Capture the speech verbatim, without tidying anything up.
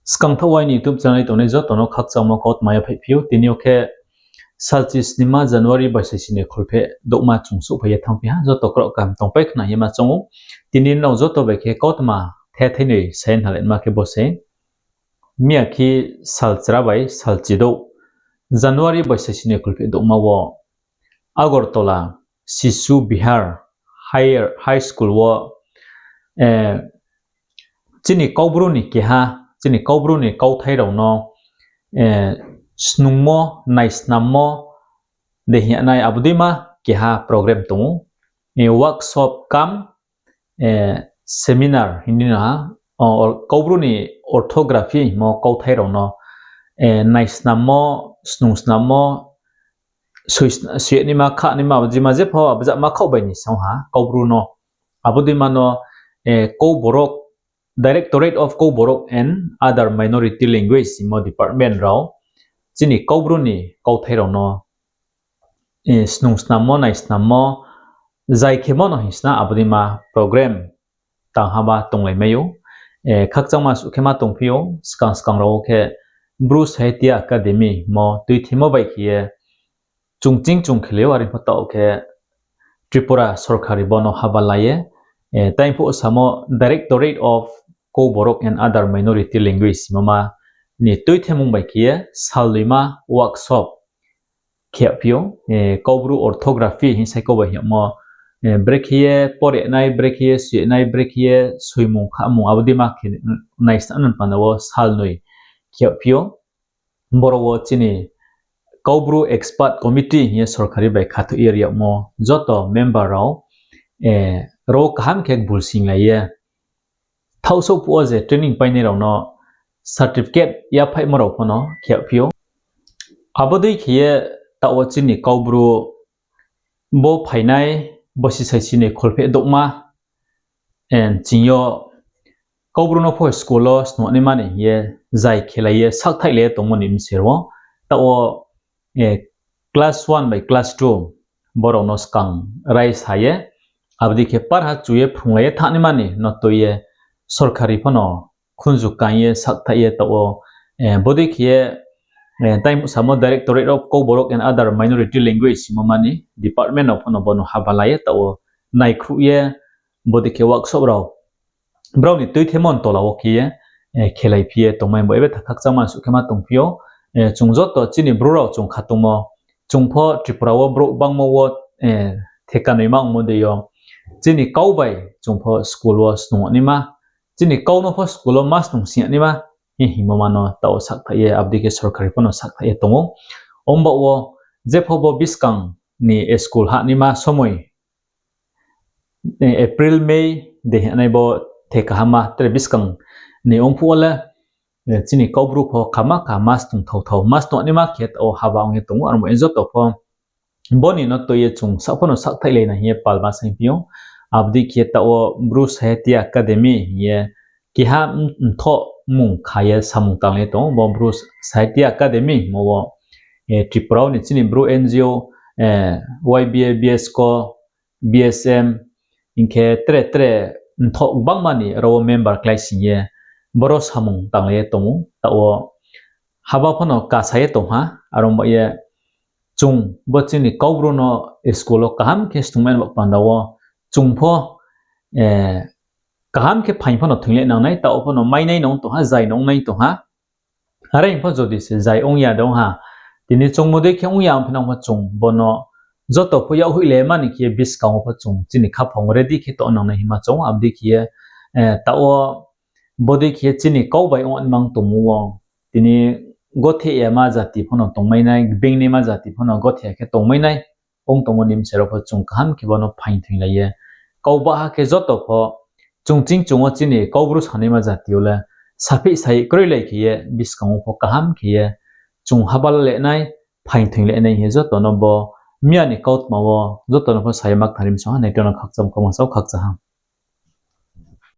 Skang thaoh wai ni YouTube channel tongnai joto no khakchangmo kautma yaphaihphi ou. Tini yo khe salchi snima January baisai sini kholpheh douhma chung souhphai ye thanngphi ha, joto kraoh kaham tongpai khna hima choung ou. Tini nrao joto bai khe kautma the theinoi sai nalai ma khe bo se. Miyakhe sal chra bai salchi douh, January baisai sini kholpheh douhma wo Agartala Shishu Vihar High School wo chini Kaubru ni keha, chini Kaubru ni kauthai rao no snungmo, naisnammo de hing ye nai abo deima keha program tong ou. Workshop cum seminar hing di no ha, Kaubru ni orthography hingmo kauthai rao no naisnammo, snungsnammo, soi-, soinaima, khanaima, abo deima jepho abjama khaoh bai ni song ha Kaubru no. Abo deima no Kouborok, Directorate of Kouborok and Other Minority Language hingmo department rao chini Kaubru ni kauthai rao no snungsnammo, naisnammo, zai khemo no hing sna abo deima program tangha ba tonglaimai ou. Khakchangma suh khe ma tongphi ou, skang skang rao wo khe Bru Sahitya Academy hingmo tuithemo bai khe ye chung ching chung khelai ou, are pho taoh khe Tripura sorkari bo no haba la ye, tai phuh samo Directorate of Kouborok and Other Minority Language hingmo ma ni tuithemung bai khe ye salnoima workshop khe yagphi ou. Kaubru orthography hing sai kau bai hing yagmo, brekhe ye pore nai, brekhe ye soi nai, brekhe ye soimung khamung abo deima khe naisna nang panda wo salnoi khe yagphi ou. Boro wo chini Kaubru Expert Committee hing ye sorkari bai khathoi ye ri yagmo joto member rao ro kaham khe bulsinglai ye thaohsouh phuh wo je training painai rao no certificate yaphaihmo rao pho no khe yagphi ou. Abo dei khe ye taoh wo chini Kaubru bo phainai bosi saisi ni kholpheh douhma, ching yo Kaubru no pho school wo snungnaima ni hing ye zai khelai ye sakthaihlai ye tongmo ni bsero taoh wo class one bai class two borao no skang raisa ye, abo dei khe parha chu ye phrunglai ye thanngnaima ni no tui ye sorkari pho no khunju kaing ye sakthaih ye taoh wo, bodei khe ye, tai samo Directorate of Kouborok and Other Minority Language hingmo ma ni department rao pho no bo no haba la ye taoh wo naikhruh ye, bodei khe workshop rao brao ni tuithemo ni tola wo khe ye khelaiphi ye tongmai bo ebe tha khakchangma suh khe ma tongphi ou. Chung joto chini Bru rao chung khatungmo, chung pho Tripura wo brouh bangmo wo theka noima ongmo dei yo chini kau bai chung pho school wo snungnaima, chini kau no pho school wo ma snungsingnaima hing hingmo ma no taoh wo sakthaih ye, abo dei khe sorkari pho no sakthaih ye tong ou. Ongba wo jepho bo buskang ni school hahnaima somoi, April, May de hing nai bo the kaham ma tre buskang ni ongphuh wo le, chini Kaubru pho khama kha ma snungthao thao, ma snungnaima khe taoh wo haba ong ye tong ou, aro mo joto pho bo ni no tui ye chung saoh pho no sakthaihlai na hing ye palma saingphi ou. Abo dei khe taoh wo Bru Sahitya Academy hing ye keha mthoh mung kha ye samung tanglai tong ou. Bo Bru Sahitya Academy hingmo wo Tripura wo ni chini Bru N G O, Y B A, B S C O, B S M, hing khe tre tre mthoh gbangma ni aro wo member kláising ye boro samung tanglai ye tong ou. Taoh wo haba pho no kasa ye tong ha, aro mo ye chung bo chini Kaubru no school wo kaham khe snungmai ni baoh panda wo chung pho kaham khe phaing pho no thoinglai nangnai, taoh pho no mainai nong tong ha, zai nongnai tong ha. Are hing pho jodi se zai ong ya de ong ha, tini chungmo dei khe ong ya ong phi nang pho chung bo no joto pho yakhoih le mani khe buskang wo pho chung chini khaphang ready khe tong nangnai hima chung, abo dei khe taoh wo bodei khe chini kau bai ong ni mang tongmo wo tini gothe ya ma jati pho no tongmai nai, gbing ni ma jati pho no gothe ya khe tongmai nai ong tongmo ni bsero pho chung kaham khe bo no phaing thoinglai ye. Kau baha khe joto pho chung ching chung wo chini Kaubru sanaima jati yo le saphih sai kroilai khe ye buskang wo pho kaham khe ye chung haba la le nai, phaing thoinglai nai hing ye joto no bo miya ni kautma wo joto no pho sa ye ma khnari msong ha, nai to no khakchang kau ma sao khakchang ha.